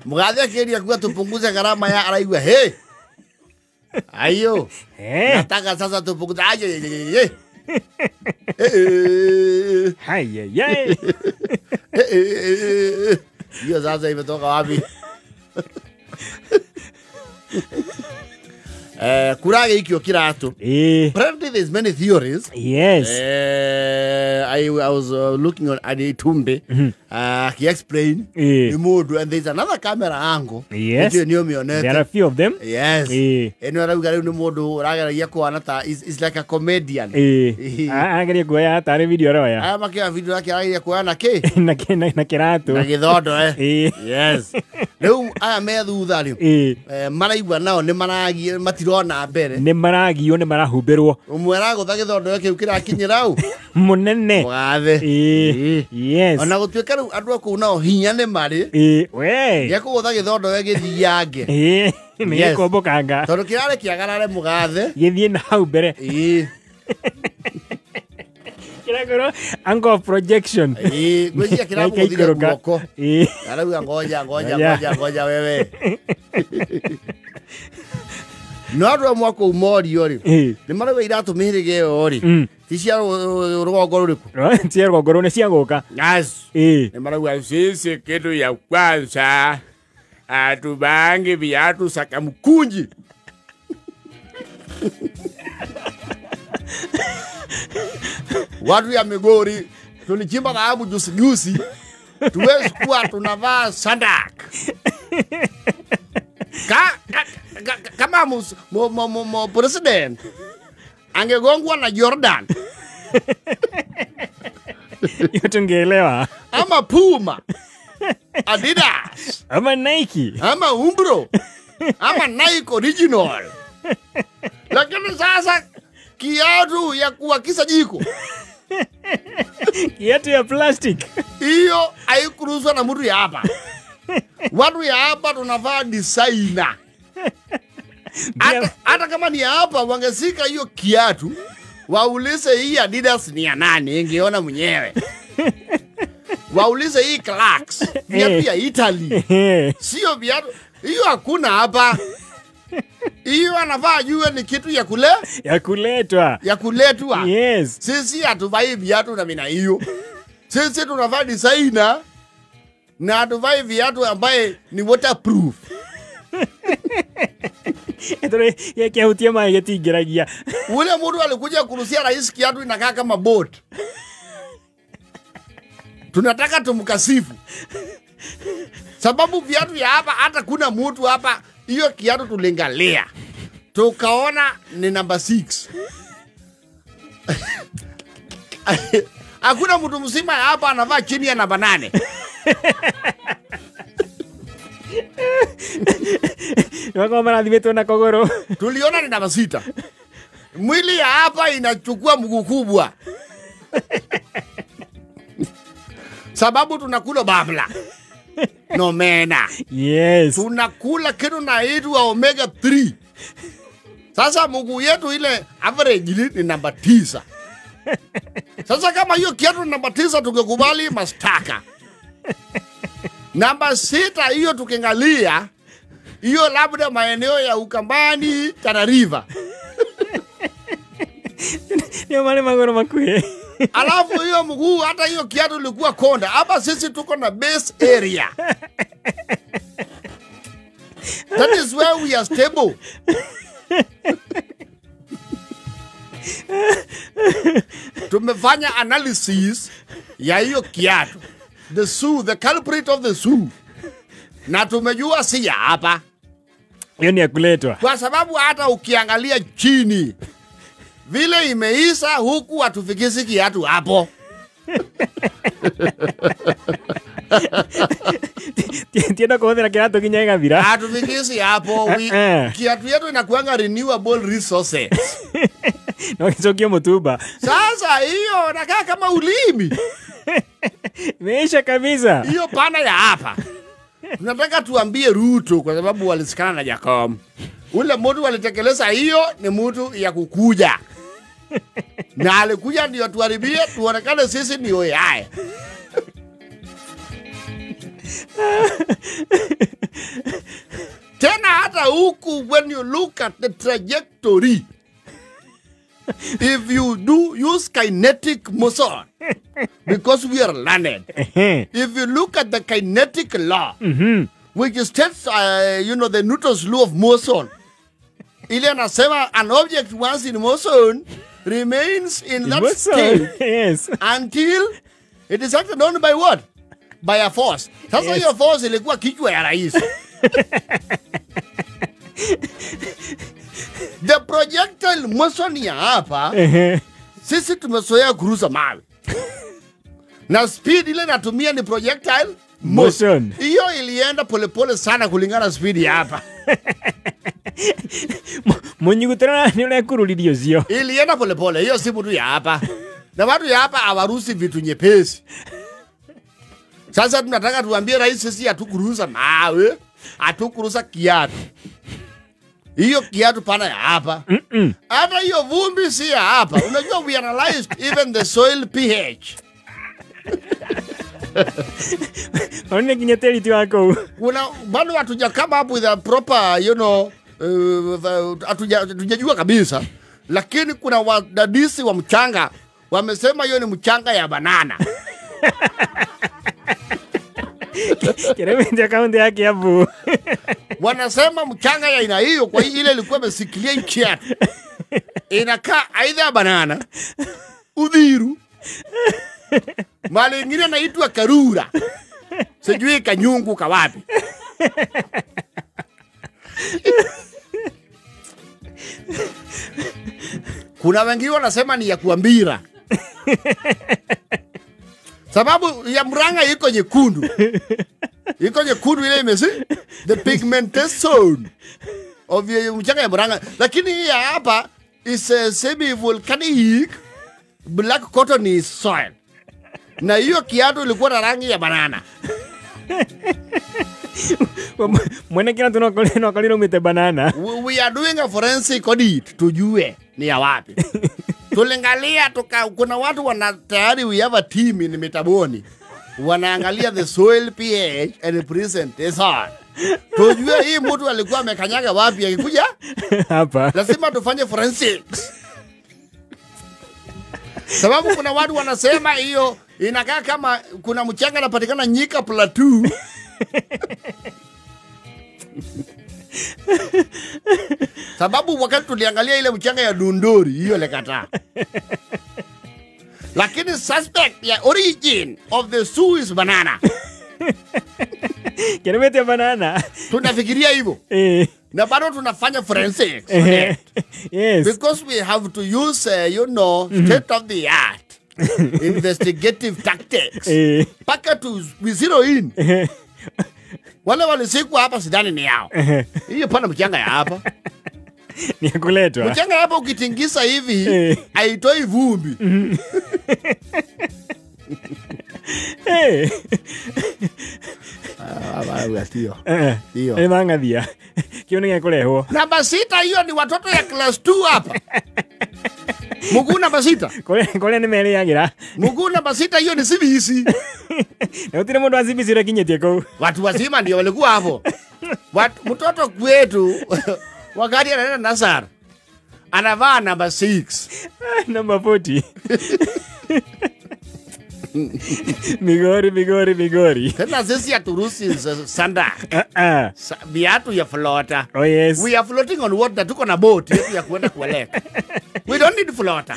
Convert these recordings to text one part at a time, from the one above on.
Mugathe akiria kuwa tupunguze gharama ya araigua hey. Ayo. Nataka sasa tupunguze aje. Hai yai. Hiyo sasa imetoka wapi? Kurage ikio kiratu. Apparently there's many theories. Yes. I was looking on Adi Tumbe. He explained the mode, and there's another camera angle. Yes. There are a few of them. Yes. Is like a comedian. Angalia kuoya tare video roya. Aya makia video yake aragia kuoya na ke? Na na kiratu. Na githondo eh. Yes. Riu aya me thutha riu. Maraigua nao ni maragia matirona mbere. Ni maragio ni marahumbirwo. Umwe aragutha githondo kiu kirakinyira u. Munene. Mugathe. Yes. Ona gutuika riu andu aku nao hinya ni mari. We. Gĩkũgũtha gĩthondo gĩthiange. Nĩ gĩkũmbũkanga. Tondũ kĩrarĩ kĩagarare mũgathe. Gĩthiĩ na hau mbere. Kĩrakorwo angle of projection. Gwĩciria kĩramũgũthire guoko. Arauga ngoja ngoja ngoja ngoja wewe. No andũ amwe kũu morio rĩ, nĩ marauga iratũ mĩhĩrĩga ĩyo rĩ, ti cia rũgongo rũrĩkũ? Cia rũgongo rũu nĩ cia gũka. Yes. Nĩ marauga sisi kitu ya kwanza atubange viatu sakamkunji. Watu ya Migori tulichimba dhahabu juzi juzi, tuwezi kuwa tunavaa sandak. Kama president angegongwa na Jordan. Hiyo tungeelewa. Ama Puma, Adidas, ama Nike, ama Umbro, ama Nike original. Lakini sasa kiatu ya kuwakisa jiko, kiatu ya plastic, hiyo haikuruhusiwa na mtu ya hapa. Watu ya hapa tunavaa designer. Hata kama ni hapa wangesika hiyo kiatu waulize hii Adidas ni ya nani, ingeona mwenyewe. Waulize hii Clarks viatu ya Italy. Sio viatu hiyo hakuna hapa. Hiyo anavaa juu ni kitu ya kule ya kuletwa. Ya kuletwa. Yes. Sisi hatuvai viatu na mina hiyo. Sisi tunavaa designer na hatuvai viatu ambaye ni waterproof. Yake maĩ gĩtingĩragia. Ule mtu alikuja kurusia rais kiatu inakaa kama boat. Tunataka tumkasifu. Sababu viatu ya hapa hata kuna mtu hapa hiyo kiatu tulingalia. Tukaona ni number 6. Hakuna mtu mzima hapa anavaa chini ya namba 8. Wako marathimitwo na kogoro. Tuliona ni namba 6. Mwili ya hapa inachukua mguu kubwa. Sababu tunakula babla. No mena. Yes. Tunakula kitu naitwa omega 3. Sasa mguu yetu ile average ni namba 9. Sasa kama hiyo kiatu ni namba 9 tungekubali mastaka. Namba 6 hiyo tukiangalia hiyo labda maeneo ya Ukambani, Tana River. Ndio maana magoro makuhe. Alafu hiyo mguu hata hiyo kiatu ilikuwa konda. Hapa sisi tuko na base area. That is where we are stable. Tumefanya analysis ya hiyo kiatu. The shoe, the culprit of the shoe. Na tumejua si ya hapa. Hiyo ni ya kuletwa. Kwa sababu hata ukiangalia chini vile imeisa huku hatufikisi kiatu hapo. Tienda kuhũthĩra kiatu kinya gĩgathira. Hatufikisi hapo. Kiatu yetu inakuanga renewable resources. No gĩcokie mũtumba. Sasa hiyo nakaa kama ulimi. Imeisha kabisa. Hiyo pana ya hapa. Tunataka tuambie Ruto kwa sababu walisikana na Jacob. Ule mtu alitekeleza hiyo ni mtu ya kukuja. Na alikuja ndio tuharibie tuonekane sisi ni oyae. huku when you look at the trajectory, if you do use kinetic motion, because we are learned, if you look at the kinetic law, which states, you know, the Newton's law of motion, ile anasema an object once in motion remains in that state Yes. until it is acted on by what? By a force. Sasa hiyo Yes. force ilikuwa kichwa ya rais. The projectile motion ya hapa, sisi tumezoea kurusa mawe. Na speed ile natumia ni projectile Motion. Hiyo ilienda polepole sana kulingana na speed ya hapa. Munyugutana ni urekururirio ucio. Ilienda polepole, hiyo si mtu ya hapa. Na watu ya hapa hawarusi vitu nyepesi. Sasa tunataka tuambie rais sisi hatukurusa mawe, hatukurusa kiatu. Hiyo kiatu pana ya hapa. Hata hiyo vumbi si ya hapa. Unajua we analyzed even the soil pH. One kinya teri ti wako. Kuna bado hatuja come up with a proper, you know, hatujajua kabisa. Lakini kuna wadadisi wa mchanga wamesema hiyo ni mchanga ya banana. Kiremende akaunti yake hapo. Wanasema mchanga ya aina hiyo kwa hiyo ile ilikuwa imesikilia kiatu. Inakaa aidha ya banana, udhiru, mali ingine inaitwa karura. Sijui kanyungu kawapi. Kuna wengine wanasema ni ya kuambira. Sababu ya Murang'a iko nyekundu. Iko nyekundu ile imesi the pigmentation of ya mchanga ya Murang'a. Lakini hii ya hapa is a semi volcanic black cottony soil. Na hiyo kiatu ilikuwa na rangi ya banana. Mwene kila tunakolino umite banana. We are doing a forensic audit tujue ni ya wapi. Tulingalia kuna watu wana tayari, we have a team in Mitaboni. Wanaangalia the soil pH and presentation. Tujue hii mtu alikuwa amekanyaga wapi akikuja? Hapa. Lazima tufanye forensics. Sababu kuna watu wanasema hiyo inakaa kama kuna mchanga unapatikana Nyika Plateau. Sababu wakati tuliangalia ile mchanga ya Dundori hiyo lekataa. Lakini suspect ya origin of the shoe is banana. Kiremete banana. Tunafikiria hivyo. Na bado tunafanya forensics. Yes. Because we have to use, you know, state of the art investigative tactics. Paka tu we zero in. Wale walisikwa hapa sidhani ni yao. Hiyo pana mchanga ya hapa. Ni kuletwa. Mchanga hapa ukitingisa hivi haitoi vumbi. Hiyo. Ni mangathia. Kione ngekurehwo. Namba 6 hiyo ni watoto ya class 2 hapa. Mguu namba 6. Kore ni meriagira. Mguu namba 6 hiyo ni CBC. Na utire mundu wa CBC urakinyetie kuu. Watu wazima ndio walikuwa hapo. Mtoto kwetu wakati anaenda Nasar anavaa namba 6. Namba 40. Migori, migori, migori. Tena sisi haturusi sanda. Viatu ya floater. Oh yes. We are floating on water. Tuko na boat yetu ya kuenda kueleka. We don't need floater.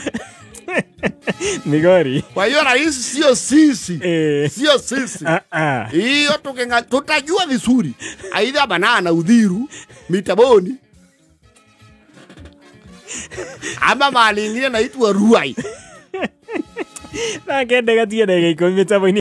Migori. Kwa hiyo rais sio sisi. Sio sisi. Hiyo tutajua vizuri. Aidha banana udhiru, mitaboni. Ama mahali ingine naitwa Ruai. Na kende gatie ndagĩka 10 mĩtambo-inĩ.